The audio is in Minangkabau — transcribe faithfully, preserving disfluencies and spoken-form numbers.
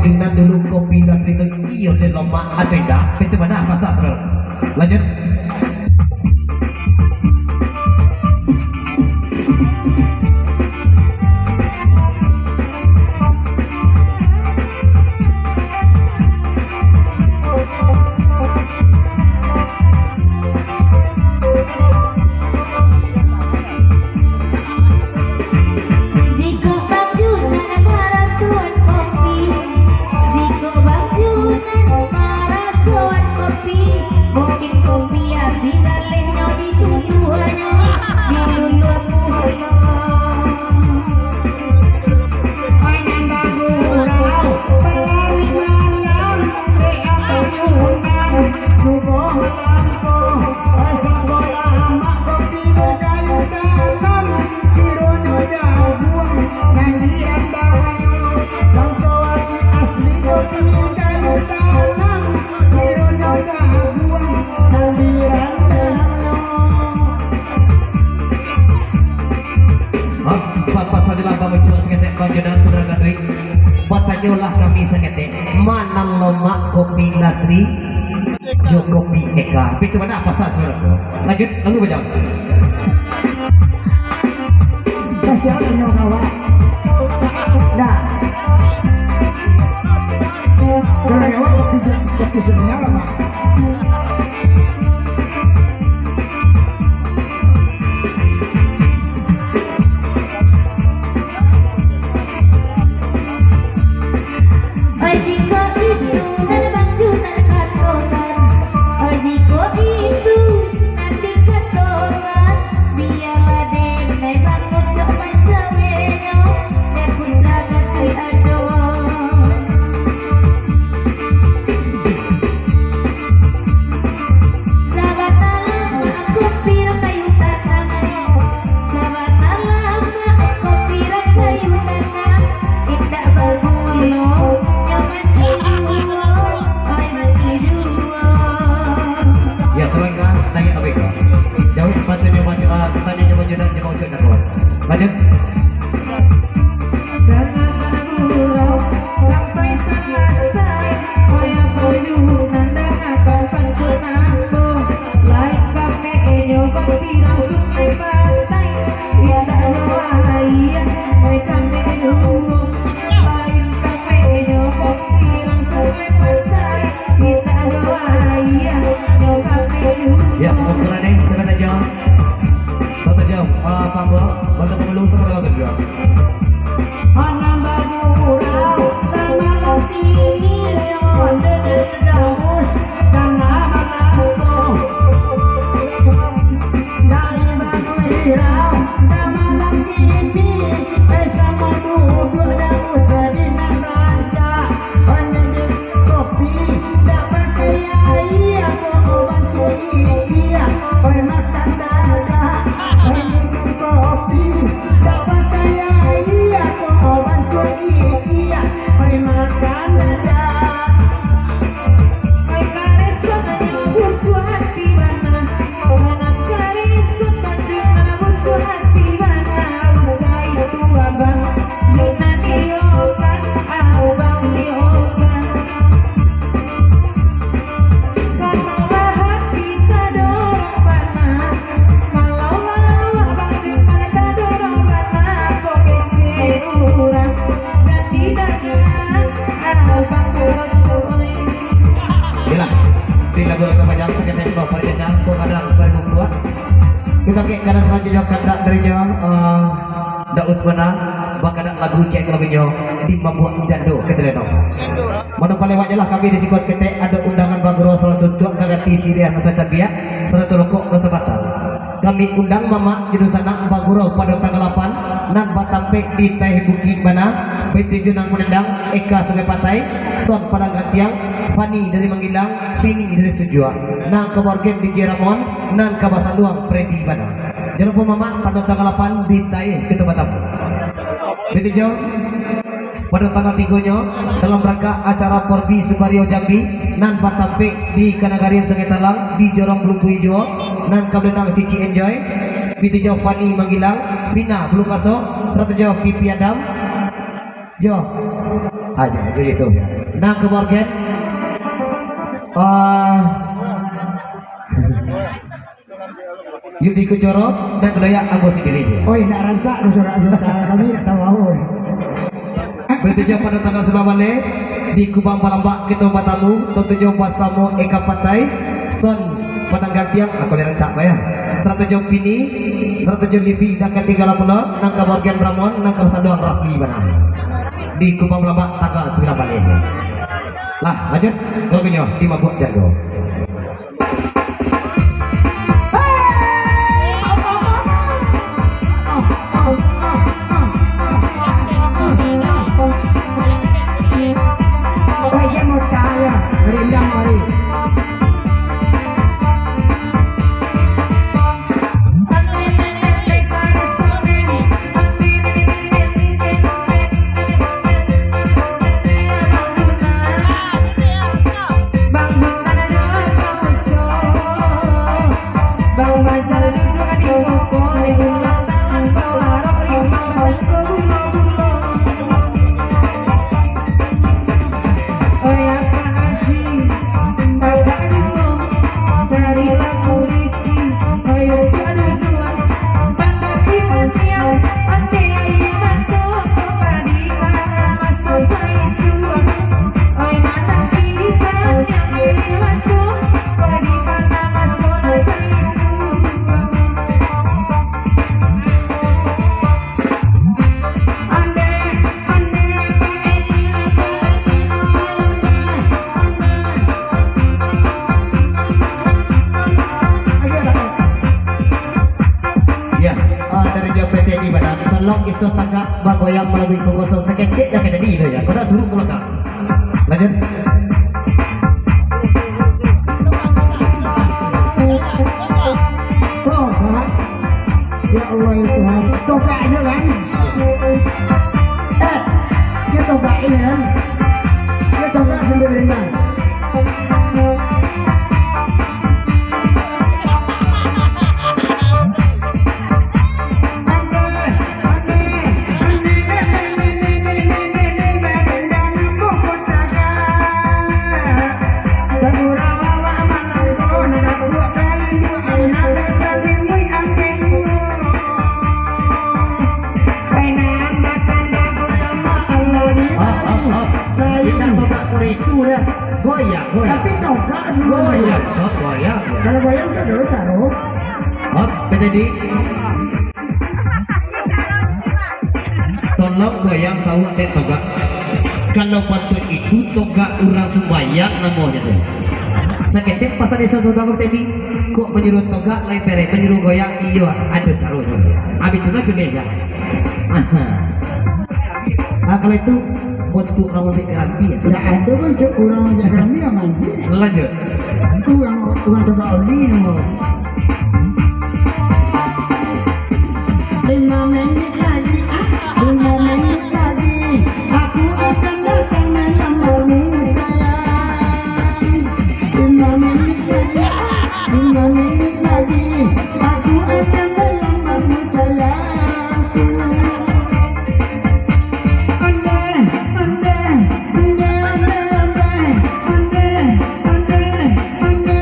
Nan dulu kopi Nasri tu iyo deh lomak, ado indak? Itu mana pasal tu? Lanjut. Jikok Bang Junan marasuan kopi, jikok Bang Junan marasuan kopi, mungkin kopi abih galehnyo diluluahnyo, diluluah pulo. Hah? Bapak sabilang bamuncak saketek, Bang Junan Putra Gadri. Batanyolah kami saketek, ma nan lomak kopi Nasri jo kopi Eka? Itu mana pasal tu? Lanjut, lagu bajam. Kasihan nyo kawan. Nah. Kalau kawan kopi, kopi sebenarnya lah, Mak. Jikok itu nan Bang Junan katokan, jikok itu nan dikatokan, bialah den memang cocok mancawenyo, den pun tagak ado. Sabana lamo kopi rang kayu tanam, sabana lamo kopi rang kayu tanam, indak bagulo, nyo mati juo, oi mati juo. Ya, tuan ka, naiak abih ka. Jauah sepatu nyo maju, ah, tadi nyo maju dan nyo maju dan. Lanjut. Dangakan gurau sampai salasai, wayah Bang Junan dangakan pantun ambo. Lain kamek inyo batirang Sungai Patai, indak jo aia, wai kamek juo. Lain kamek inyo batirang Sungai Patai, indak jo aia, nyo kamek juo. Ya, Mas Kurani, siapa saja? Satu jam, ah, tambah, bantu pengeluh sama dengan satu jam. Kopi, dak pakai aia, ko bantu ikia, oi makan dadak. Oi minum kopi, dak pakai aia, ko bantu ikia, oi makan dadak. Oi kareso nanyo busuah ati bana, nan kareso tanjung nan busuah ati bana, usai tu abang. Junan iyo kan, abang iyo kan. Kalau lah hati tadorong bana, kalau lah awak Bang Junan tadorong bana, kok kecek urang, jadi dangan, abang korocoi. Yolah, di lagu-lagu panjang saketek ko, pada jajal ko kadang baribu dua. Kita ke kada salanjuiknyo kandak dari nyo, eh, Daus bana, bakadak lagu cek lagunyo di mambuak jando ka telenong. Mano palewatnyo lah kami di siko saketek, ado undangan bagurau salah suntuak ka ganti siriah nan sacabiak, sarato rokok nan sabatang. Kami undang mamak jo dunsanak bagurau pado tanggal lapan, nan batampek di Taeh Bukik bana, baitu juo nan manandang Eka Sungai Patai, Son Padang Gantiang, Fani dari Manggilang, Fini dari Situjuak, nan ka baorgen D J Ramon, nan ka basanduang Freddy bana. Jan lupo mamak, pado tanggal lapan di Taeh Kito Batam. Baitu juo, pado tanggal tigonyo, dalam rangka acara Porbi Sukario Jambi, nan batampek di Kanagarin Sungai Talang, di Jorong Belungkui juo, nan ka baundang Cici Enjoy, baitu juo Fani Manggilang, Vina Bulukaso, sarato jo Pipi Adam, jo Aja, aja gitu. Nang kabagian, ah, Yudi Kucoro, nang kadoyak ambo sandiri. Oi, nak rancak tu surat sementara kami nak tahu awal. Batujuah pado tanggal sambilan baleh, di Kubang Balambak kito batamu, tantunyo basamo Eka Patai, Son Padang Gantiang, aku boleh rancak ko ya. Sarato jo Pini, sarato jo Livi, dak katinggalan pulo, nang kabagian Ramon, nang kasanduang Rafli bana. Di Kubang Balambak tanggal sambilan baleh. Lah, lanjut, kalau kenyo, di Mabuak Jago. Ya, ah, dari P T di badan, tolong iso tagak bagoyang malalu iko kosong saketek dah ka jadi tu ya. Kau dah suruh pulang kak. Lanjut. Tobat. Ya Allah, ya Tuhan. Tobat aja kan. Eh, dia tobat ini kan. Dia tobat sendiri kan. Ah, ah, ah. Kita togak kuri itu dah. Goyang, goyang. Tapi togak semua. Goyang, sok goyang. Kalau goyang tu dulu caro. Hop, P T D. Tolong goyang sauak dek togak. Kalau patut itu togak urang sumbayang namonyo tu. Saketek pasal desa Sultan Tadi, kok manyuruah togak lai perek, manyuruah goyang, iyo, ado caronyo. Abih tu lah culek, ya. Nah, kalau itu, untuk urang maambiak garambi, ya, sudah. Ndak ado pun, Cuk, urang maambiak garambi, ya, manjik. Lanjut. Itu urang, urang togak oli, no. Lima menit lagi, ah, lima menit lagi, aku akan datang melamarmu, sayang. Lima menit lagi, ah, lima menit lagi, aku akan melamarmu, sayang. Andai, andai, andai, andai, andai, andai, andai.